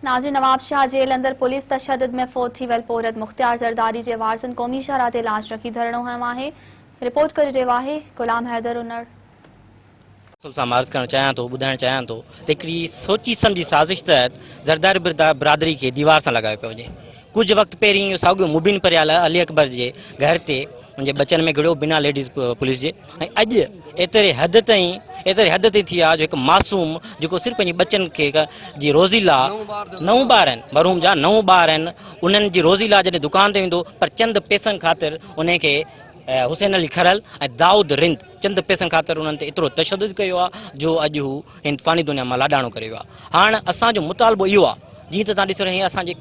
ناظرين نوابشاهه جيل اندر پوليس تشدد ۾ فوت ٿي ويل پورهيت مختيار زرداري جي وارثن قومي شاهراهه تي لاش رکي ڌرڻو هنيو آهي، رپورٽ ڪري رهيو آهي غلام حيدر انڙ. اصل سان مان عرض ڪرڻ چاهيان ٿو ٻڌائڻ چاهيان ٿو ته هڪڙي سوچي سمجهي سازش تحت زرداري برادري کي ديوار سان لڳايو پيو وڃي ڪجهه وقت پهرين اهو ساڳيو مبين پريال علي اڪبر جي گهر تي ان جي ٻچن ۾ گهڙيو بنا ليڊيز پوليس جي ۽ اڄ ايتري حد تائين ايتري حد تائين ٿي آ جو هڪ معصوم جيڪو صرف پنهنجي ٻچن کي جي روزي لا نو ٻار آهن مرحوم جا نو ٻار آهن انهن جي روزي لا جڏهن دڪان تي ويندو پر چند پيسن خاطر انهي کي حسين علي کرل ۽ دائود رند چند پيسن خاطر انهن تي ايترو تشدد ڪيو آ جو اڄ هو هن فاني دنيا مان لاڏاڻو ڪري ويو آ هاڻ اسان جو مطالبو اهو آ جيئن ته توهان ڏسو رهيا اسان جي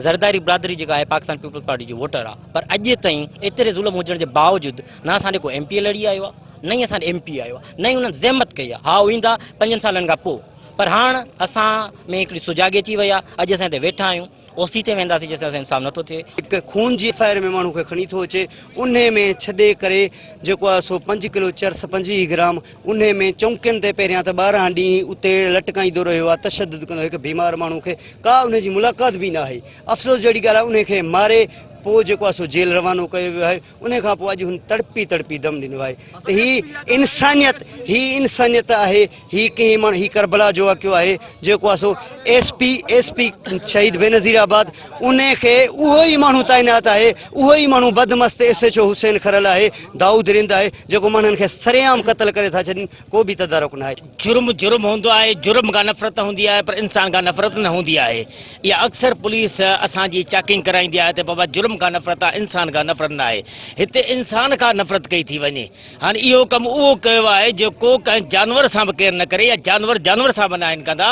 زرداري برادري جيڪا آهي پاڪستان پيپلز پارٽي جي ووٽر آهي پر اڄ تائين ايتري ظلم هجڻ جي باوجود نه اسان ڏي ڪو ايم پي اي لڙي آيو آهي نه ئي اسان ڏي ايم پي آيو آهي نه ئي انهن زحمت ڪئي آهي ها ايندا پنجن سالن کان پوء پر هاڻ اسان ۾ هڪڙي سجاڳي اچي وئي آهي اڄ اسان هتي ويٺا آهيون اوسي تي وينداسين جيسين اسان انصاف نٿو ٿئي. هڪ خون جي ايف I R ۾ ماڻهو کي کڻي ٿو اچي انهي ۾ ڇڏي ڪري جيڪو آهي سو پنج ڪلو چرس 25 گرام انهي ۾ چونڪين تي پهريان ته 12 ڏينهن اتي لٽڪائيندو رهيو آهي تشدد ڪندو هڪ بيمار ماڻهو کي ڪا انهي جي ملاقات به نه آهي افسوس جهڙي ڳالهه آهي انهي کي ماري پوء جيڪو آهي سو جيل روانو ڪيو ويو آهي انهي کان پوء اڄ هن تڙپي تڙپي دم ڏنو آهي ته هي انسانيت هي انسانيت آهي هي ڪنهن ماڻهو هي ڪربلا جو واقعو آهي جيڪو آهي سو ايس پي ايس پي شهيد بينظير آباد انهي کي اهو ئي ماڻهو تعينات آهي اهو ئي ماڻهو بدمست S H O Hussain Kharal آهي دائود رند آهي جيڪو ماڻهن کي سرعام قتل ڪري ٿا ڇڏين ڪو به تدارڪ نه آهي. جرم جرم هوندو آهي جرم کان نفرت هوندي آهي پر انسان کان نفرت نه هوندي آهي اها اڪثر پوليس اسان جي چاڪنگ ڪرائيندي آهي ته بابا جرم کان نفرت آهي انسان کان نفرت نه آهي هتي انسان کان نفرت ڪئي ٿي وڃي هاڻي اهو ڪم اهو ڪيو آهي جيڪو ڪنهن جانور سان به ڪير نه ڪري يا جانور جانور سان به ناهن ڪندا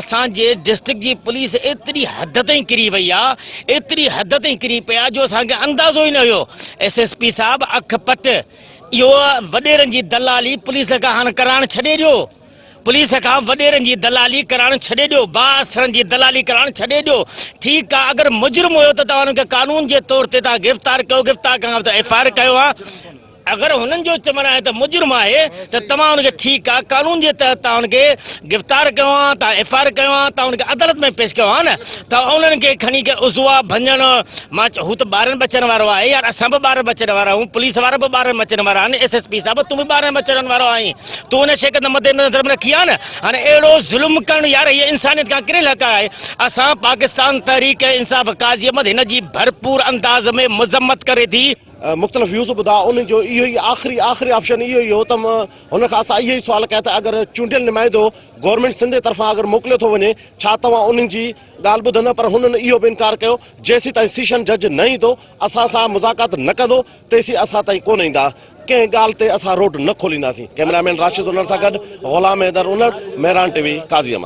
اسان جي ڊسٽرڪٽ جي پوليس ايتري حد تائين ڪري وئي آهي ايتري حد تائين ڪري پئي آهي جو اسان کي اندازو ئي نه هيو ايس ايس پي صاحب اک پٽ اهو وڏيرن جي دلالي پوليس کان هاڻ ڪرائڻ ڇڏي ڏيو. پوليس کان وڏيرن جي دلالي ڪرائڻ ڇڏي ڏيو. بااثرن جي دلالي ڪرائڻ ڇڏي ڏيو. ٺيڪ آ اگر مجرم هيو ته توهان ان کي قانون جي طور تي توهان گرفتار ڪيو گرفتار ڪرڻ کان پوء ايف I R ڪيو ها. اگر هنن جو چوڻ آهي ته مجرم آهي ته توهان ان کي ٺيڪ آ قانون جي تحت توهان ان کي گرفتار ڪيو ها توهان ايف I R ڪيو ها توهان ان کي عدالت ۾ پيش ڪيو ها نه ته انهن کي کڻي ڪري عضوا ڀڃڻ مان چيو هو ته ٻارن ٻچن وارو آهي يار اسان به ٻارن ٻچن وارا آهيون پوليس وارا به ٻارن ٻچن وارا آهن ايس ايس پي صاحب تون به ٻارن ٻچڙن وارو آهين تون ان شيء کي ته مد نظر ۾ رکي ها نه هاڻي اهڙو ظلم ڪرڻ يار هي انسانيت کان ڪريل حق آهي اسان پاڪستان تحريڪ انصاف قاضي احمد هن جي ڀرپور انداز ۾ مذمت ڪري ٿي. مختلف ويوز ٻڌا انهن جو اهو ئي آخري آخري آپشن اهو ئي هو ته هن کان اسان اهو ئي سوال ڪيا ته اگر چونڊيل نمائندو گورنمينٽ سنڌ جي طرفان اگر موڪليو ٿو وڃي ڇا توهان انهن جي ڳالهه ٻڌندا پر هنن اهو به انڪار ڪيو جيسيتائين سيشن جج نه ايندو اسان سان مذاڪرات نه ڪندو تيسين اسان تائين ڪونه ايندا ڪنهن ڳالهه تي اسان روڊ نه کولينداسين ڪئميرا مين راشد انڙ سان گڏ غلام حيدر انڙ مهراڻ ٽي وي قاضي احمد.